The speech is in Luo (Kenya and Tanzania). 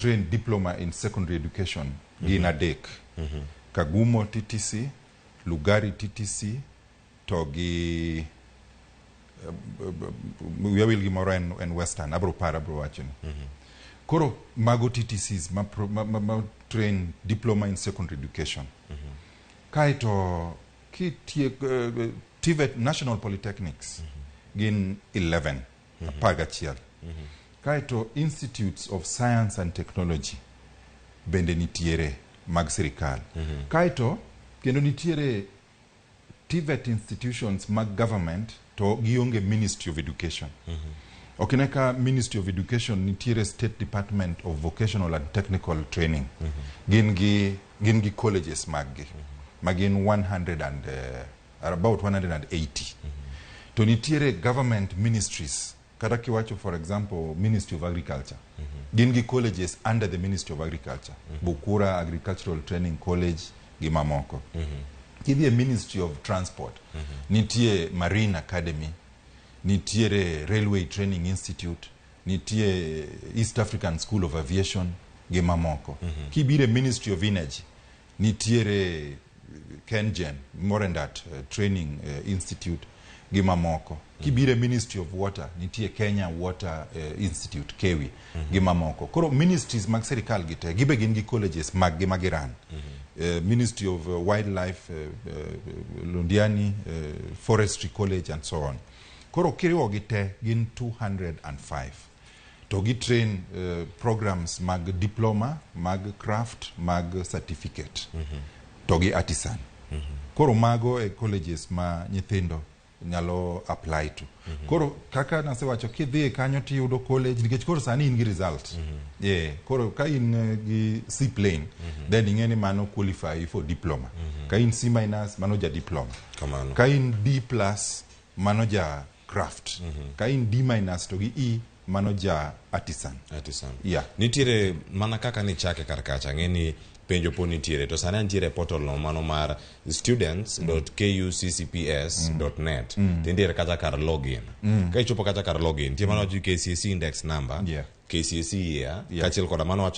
Train diploma in secondary education gin adek. Kagumo TTC, Lugari TTC to gi wiya wil gimoro en Western, abro paro, abro wachoni. Koro mago TTCs ma train diploma in secondary education. Kaeto kitiek TVET National Polytechnics gin 11, 11. Kaeto Institutes of Science and Technology bende nitiere mag sirikal. Kaeto kendo nitiere TVET institutions mag government to gionge Ministry of Education. Ok ine ka Ministry of Education nitiere State Department of Vocational and Technical Training. Gin gi colleges mag gi ma gin 100 and, about 180. To nitiere government ministries, kata kiwacho, for example, Ministry of Agriculture. Gin gi colleges under the Ministry of Agriculture. Bukura Agricultural Training College gi mamoko. Kidhi e Ministry of Transport, nitie Marine Academy, nitiere Railway Training Institute, nitie East African School of Aviation gi mamoko. Kibiro e Ministry of Energy, nitiere KenGen, Morendat Training Institute gi mamoko. Kibiro e Ministry of Water, nitie Kenya Water Institute, KEWI, gi mamoko. Koro ministries mag sirikal gi te, gibe gin gi colleges mag gi ma giran. Ministry of Wildlife, Londiani Forestry College and so on. Koro kiriwo gi te gin 205. To gi train programs mag diploma, mag craft, mag certificate to gi artisan. Koro mago e colleges ma nyithindo nyalo apply to. Koro kaka nasewacho, kidhi kanyo tiyudo college, nikech koro sani in gi result. Yeah, koro ka in gi C plain, then ing'e ni mano qualify for diploma. Ka in C minus, mano ja diploma. Kamano. Ka in D plus, mano ja craft. Ka in D minus to gi E, mano ja artisan. Artisan. Yeah. Nitiere mana kaka nichake kar kacha, ang'e ni penjo pod nitiere, to sani antiere e portal no mano mar students.kuccps.net, to nitiere kacha kar login. Ka ichopo kacha kar login, nitie mano wacho KCSE index number, KCSE year, kaachiel koda mano wacho